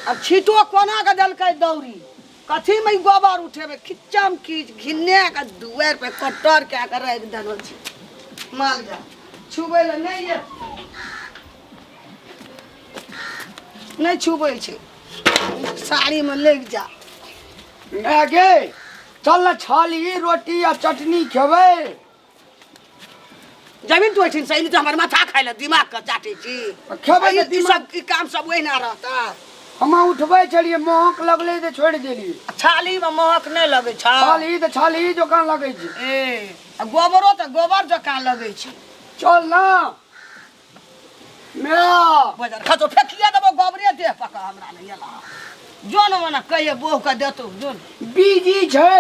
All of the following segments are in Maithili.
आब छीटो कोना के देलकै दौरी कथीमे ई गोबर उठेबै खिच्चम खींच घिन्ने के दुआरि पे कट्टर कए के राखि देने छै माल जाल छुबै लए नहि ये नहि छुबै छै साड़ीमे लागि जा माय गे चल ने छाली रोटी आ चटनी खेबै जमीन तू एहिठाम से तऽ हमर माथा खाइ लए दिमाग के चाटै छी खेबै ई तऽ दिमाग सब ई काम सब ओहिना रहता हम उठबै छलियै महक लगलै तऽ छोड़ि देलियै छालीमे महक नहि लगै छै छाली तऽ छाली जकाँ लगै छै ए आ गोबरो तऽ गोबर जकाँ लगै छै चल ना माय बजार खसो फेकिए देबो गोबरे देह पका हमरा नहि एला जो ने मने कहिए बोह के देतौ जो ने बीजी छै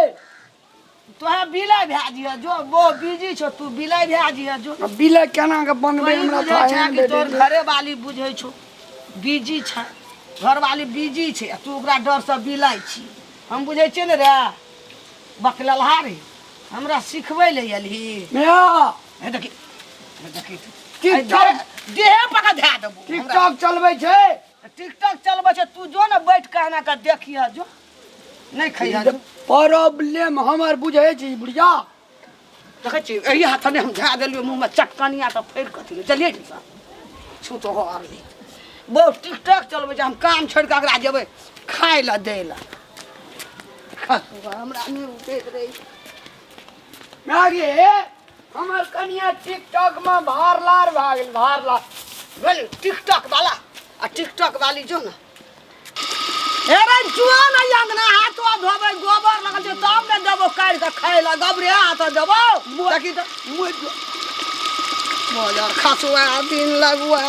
तोहे बिलाइ भए जिह जो बोह बिजी छौ तू बिलाइ भए जिह जो आ बिलाइ केना के बनबै तोही हमरा बुझै थाहे छें नहि कि तोहर भेटै छै। घरे वाली बुझै छौ बिजी छै घरवाली बिजी छै आ तू ओकरा डरसँ बिलाइ छी हम बुझै छियै ने रे बकललहा रे हमरा सिखबै लए एलही माय हे देखी हे देखी टिकटॉक देहे पकड़ धए देबो हमरा। टिकटॉक चलबै छै टिकटॉक चलबै छै तू जो ने बैठ के एना के देखिह जो नहि खइह जो प्रॉब्लम हमर बुझै छी बुढ़िया देखै छी एहि हाथ ने हम धए देलियै मुँहमे चटकनिया तऽ फेर कथी चलियै ने सर छू तो हो आदमी बहुत टिकटॉक चलबै छै हम काम छोड़ि कऽ अकरा जेबै खाय लए दै लए हमरा नहि उठैत रहै माय गे हमर कनिया टिकटॉक में भार लार भए गेल भार लार बोल टिकटॉक वाला आ टिकटॉक वाली जो ना हे रे जुआ ना अंगना हाथ वा धोबै गोबर लगल छै तब ने देबो काटि के खाय ला गोबरे हाथ देबो देखी तऽ मोजर खसुआ दिन लगुआ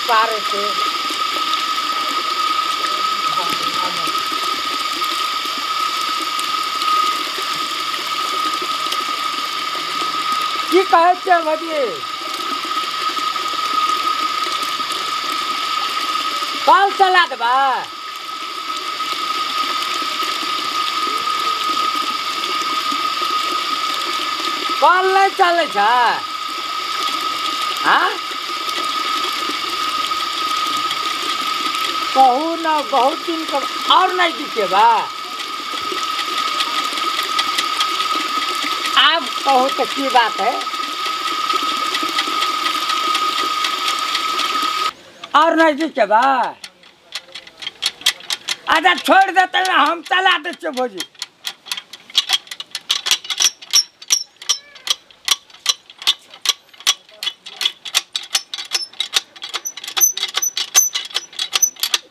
पारे छै की कहै छियै भजी कल चला देबै कल नहि चलै छै आँ कहू ने बहुत दिन के और नहीं दिखेबा आब कहू तऽ की बात है और नहीं दिखेबा अच्छा छोड़ि देतै ने हम चला दै छियै भौजी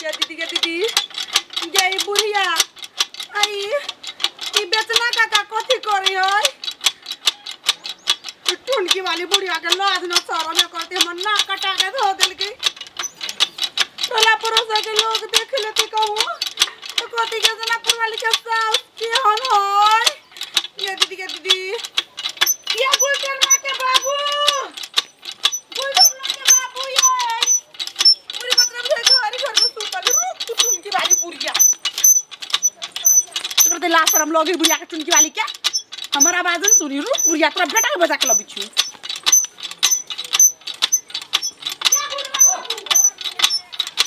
गे दीदी गे दीदी गे ई बुढ़िया आई ई बेचना काका कथी करी है ई टुनकी वाली बुढ़िया के लाज न शरम करती हमर नाक कटा के धो देलकै टोला पड़ोसा के लोग देख लेते कहूँ तो कथी के जनापुर वाली के सास केहन है गे दीदी गे दीदी ये गुलटन माँ के बाबू गुलटन माँ के बाबू ये पूरी मतलब है घर घर में सुतल रुक तू टुनकी वाली बुढ़िया तोरा ते लाज शरम लगे बुढ़िया के टुनकी वाली के हमर आवाज न सुनी रुक बुढ़िया तोरा बेटा के बजा के लबी छु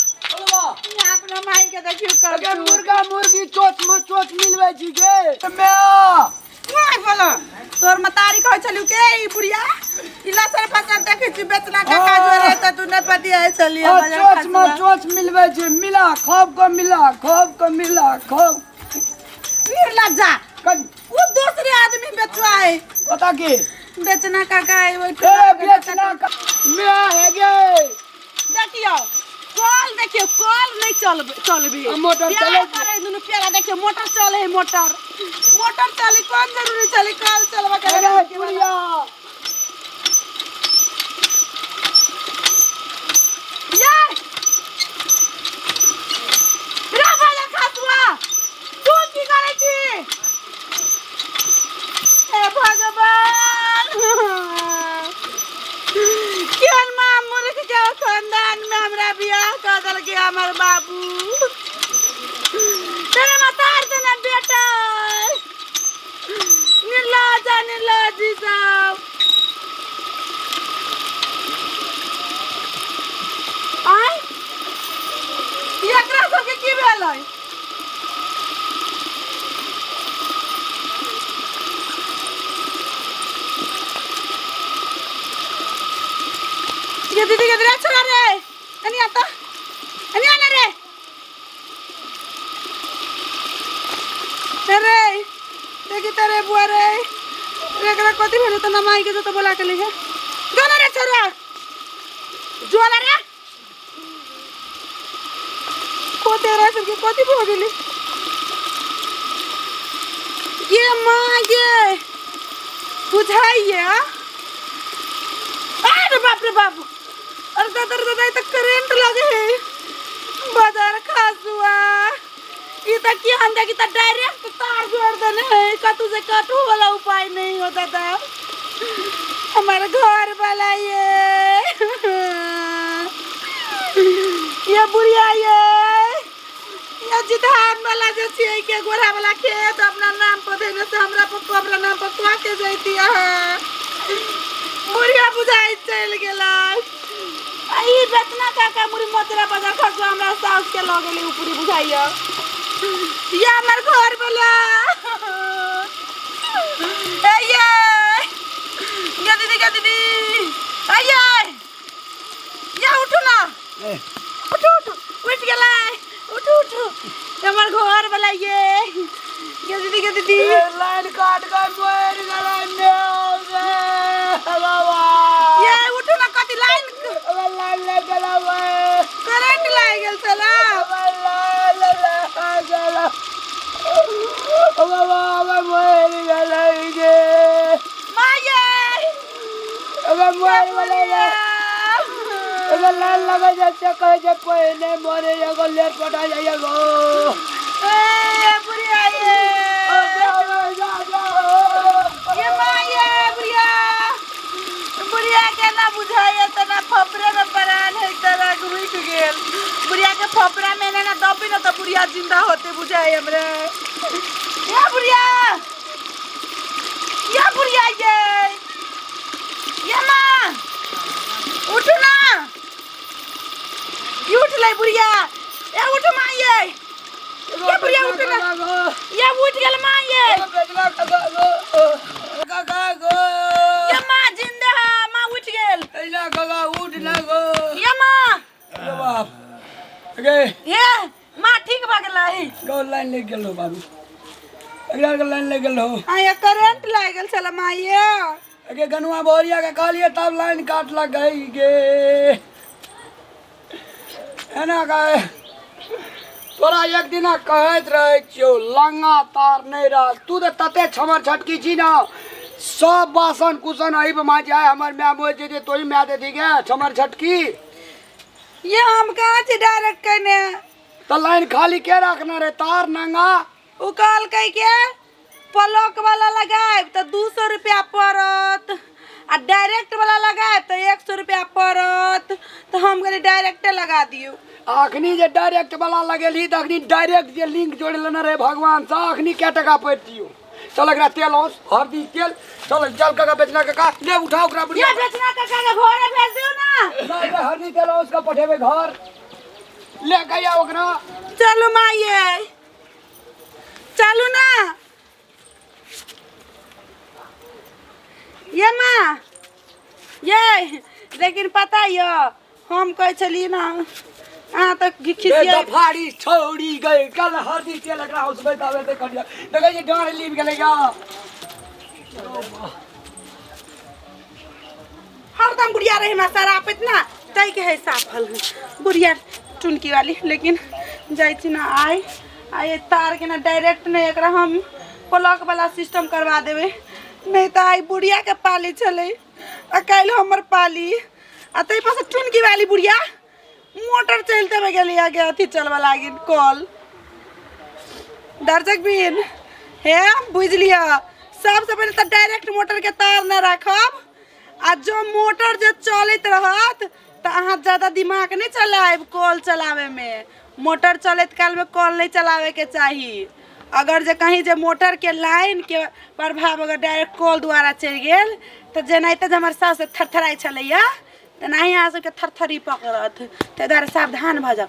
अपना माई के देखियो कर अगे मुर्गा मुर्गी चोच में चोच मिलबै छी गे मैं नहीं बोला तोर मतारी कहै छलु के ई बुढ़िया ई लसर फसर देखै छी बेचना के काज रहे त तू नहीं पति आइ छली आ चोच में चोच मिलबै छी मिला खूब को मिला खूब को मिला खूब फिर लज्जा कन वो दूसरे आदमी बेचवा है पता के बेचना काका है वो ए बेचना का मैं है गे देखियो कॉल देखियो कॉल नहीं चलबे चलबे आ, मोटर प्यार चलै करे दुनू प्यारा देखियो मोटर चले है मोटर मोटर चली कौन जरूरी चली कॉल चलबा के अरे बुढ़िया यार रे बाला खासुआ तू की करे छी हे भगवान केहन माँ मूर्ख के खानदान में हमरा बियाह कऽ देलकै हमर बाबू तेरे मतार देना बेटा निर्लज आ निर्लज ई सब दीदी के रे छोरा रे एनी आता एनी आना रे रे देखी त रे बुआ रे रे एकरा कथी भेल त ना माई के जो बोला के लिए जो ना रे छोरा जो ना रे कथी रे सबके कथी भऽ गेलै ये माँ ये बुझाइए अरे बाप रे बाप अरे दादा रे दादा ई त करेंट लगे है बाजार खासुआ ई त की हम देखी त डायरेक्ट तार जोड़ देने है कतू से कटू वाला उपाय नहीं हो दादा हमारे घर वाला ये बुढ़िया ये जिधान वाला जे छियै के गोरा वाला खेत अपना नाम पर देने से हमरा पर हमरा नाम पर कह के जैती अहाँ बुढ़िया बुझाइ चलि गेलै आ ई बेतना काका मुड़ी मोतरा बाजार खसुआ हमरा साउस के लऽ गेलै ऊपरी बुझाइया ये हमर घर वाला ए ये ये दीदी ये दीदी ए ये ये उठू ना उठू उठू उठ गेलै उठू उठू हमर घर वाला ये ये दीदी ये दीदी लाइन काट के मर गेलै मेव रे बाबा ये उठू ना कथी लाइन अबे लाइन लग गेलै बे करंट लागि गेल छला अबे लाइन लग गेलै बाबा अबे मर गेलै गे माँ ये अबे मर गेलै रे अबे लाइन लगे जाइ छै कहै छै पहिने मरे एगो लेट पटा जाइए गो ए बुढ़िया ये अबे अबे जा जा ये माँ ये बुढ़िया बुढ़िया के ना बुझाइए त ना फफरे में परान है तरह रुक गेल बुढ़िया के फफरा में ना दबी ना त बुढ़िया जिंदा होते बुझाए हमरे ये बुढ़िया ये बुढ़िया ये माँ उठू ना ये उठलै बुढ़िया ए उठ माँ ये ये बुढ़िया उठ ना ये उठ गेल माँ ये ये माँ जिंदा है माँ उठ गेल ये माँ ये माँ ठीक भऽ गेलै लाइन लागि गेल हो बाबू एकरा के लाइन लागि गेल हो आ ये करंट लागि गेल छलै माँ ये अगे गनुआ बोरिया के कहलिए तब लाइन काट लग गई गे एना कहे तोरा एक दिना कहैत रहै छियौ लंगा तार नहि रह तू तऽ तते छमर छटकी छी ने सब बासन कुसन एहि पर माँ जाय हमर माय मोर जेतै तोही माय देती गे छमर छटकी ये हम कहाँ छी डायरेक्ट कहने तऽ लाइन खाली के रखने रहे तार नंगा ओ कहलकै के प्लक वाला लगायब तऽ 200 रुपया पड़त आ डायरेक्ट वाला लगायब तऽ 100 रुपया पड़त तऽ हम कहलियै डायरेक्टे लगा दियौ। अखनी जे डायरेक्ट वाला लगेलही तऽ अखनी डायरेक्ट जे लिंक जोड़ि लेने रहे भगवानसँ अखनी कै टका पड़ि दियौ। चल एकरा तेल औस हरदी तेल चल चल काका बेचना काका ले उठा ओकरा ये बेचना काका के घरे भेज दियौ ना। नहीं रे, हरदी तेल औस के पठेबै घर ले गया ओकरा। चलू माइये चलू ना ये माँ ये लेकिन पता यो हम कहै छलियै ना अहाँ तऽ खिसियै दफाड़ी छौड़ी गई कल हरदी तेल एकरा उसबै ताबे ते कटिया देखै छी डाँढ़ लीप गेलै या हरदम बुढ़िया रहे हमरा शरापैत ना तै के है साफल बुढ़िया टुनकी वाली। लेकिन जाइ छी ना आइ आइ तार के ना डायरेक्ट नहीं एकरा हम प्लग वाला सिस्टम करवा देबै नहीं तऽ आइ बुढ़िया के पाली छलै आ काल्हि हमर पाली आ ताहि पर से टुनकी वाली बुढ़िया मोटर चलते भए गेलै आगे अथी चलबऽ लागिन कल। दर्शक बिन हे बुझि लिअ सबसँ पहिले तऽ डायरेक्ट मोटरके तार नहि राखब आ जो मोटर जे चलैत रहत तऽ अहाँ ज्यादा दिमाग नहि चलायब कल चलाबैमे। मोटर चलैत कालमे कल नहि चलाबैके चाही। अगर जे कहीं जे मोटरके लाइनके प्रभाव अगर डायरेक्ट कल द्वारा चलि गेल तऽ जेनाहिते जे हमर साउस थरथराइ छलैया तेनाही अहाँ सबके थरथरी पकड़त, ताहि दुआरे सावधान भऽ जाउ।